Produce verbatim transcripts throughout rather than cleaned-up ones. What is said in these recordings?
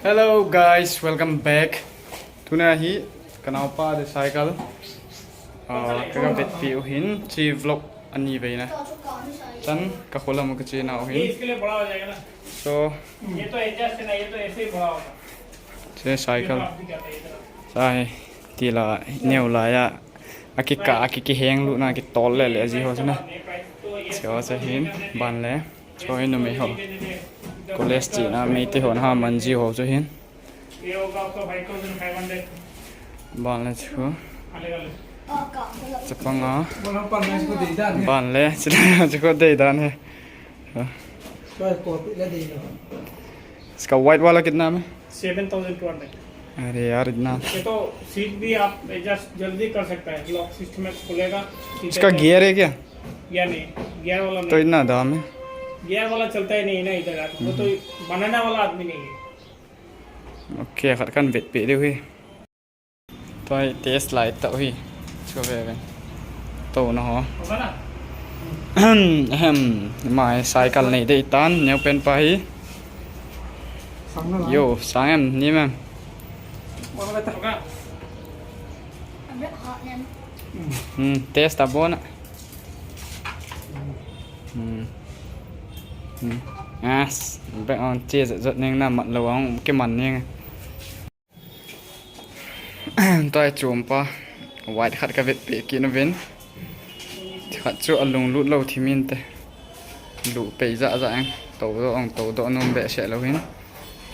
Hello guys, welcome back. Tuna hi kanaopa de cycle. Ah, kaga vetpi u hin chi vlog ani veina. Chan ka kholam ka chi na u hin. ये इसके लिए बड़ा हो जाएगा ना। So, ये तो एडजस्ट है ना, ये तो ऐसे ही बड़ा होगा। Che cycle. Sai tila neu la ya. Akika akiki heng lu na kitol le le ji ho na. Che ho che hin ban le. Choi numei ho. College china Meitei hon ha man ji ho chu hin. Ban le chu. Chapang a. Ban le chu dei dan he. इसका वाइट वाला कितना में? Seven thousand two hundred. अरे यार, इतना। ये तो सीट भी आप एडजस्ट जल्दी कर सकता है, लॉक सिस्टम में खुलेगा। इसका गियर है क्या? गियर नहीं, गियर वाला तो नहीं। इतना दाम है। गियर वाला चलता ही नहीं ना इधर, वो तो बनाने वाला आदमी नहीं है। OK, khat kan vetpi diu hi. Toi test lai tau hi. Chu ve ve. Tou na ho. Ahem. Mai cycle nei dei tan, neo pen pa hi. Yo, sang em, ni mem. Hmm, test ta bona. Hmm. Hmm. As, be on che zot ning na mat lo ang ke man ning. Toi chum pa, white khat ka vetpi kit uvin. Khat chu alung lut lo thimin te. Lu pei ja ja ang. Tou do ang, tou do num be se lo hin.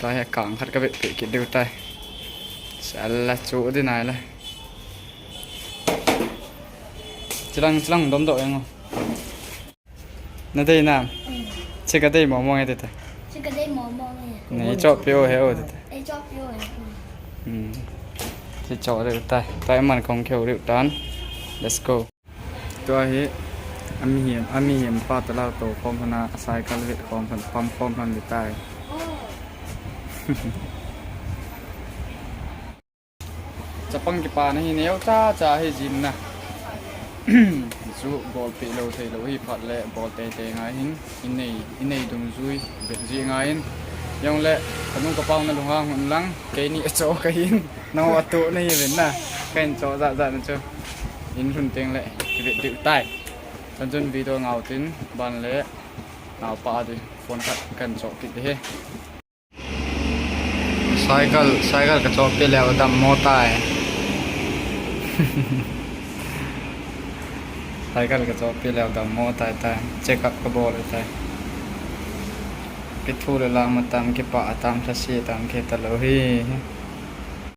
Toi he kang khat ka vetpi kit diu tai. Sala chu di nai la. Chilang, chilang dom do ang. Na dei na. Che ka dei mo mo nge te te. Che ka dei mo mo nge. Nei chop pio he o te te. Ei chop pio he. Hmm. Che chop le tai. Tai man kong keu le tan. Let's go. Tua hi. Ami hiam, ami hiam pa ta la to khom hana cycle vet khom han pam khom han le tai. Chapang kipana hi neo cha cha hi jim na. Chu bol pe lo thei lo hi phat le bol te te ngai hin inei inei dung jui bet ji ngai in. Yong le kanu ka pau na lunghang hun lang keini cho ka hin. Nau atu na hi ven na. Ken cho ja ja na chu. In hun teng le ki bet diu tai. Tan chun video ngau tin ban le nau pa di phone khat kan cho kit di he. Cycle, cycle ka chop pe leu dam mo tai. Cycle ka chop pe leu dam mo tai tai. Check up ka bol tai. Kithu le la ma tam kipa tam sa si tam ke ta lo hi.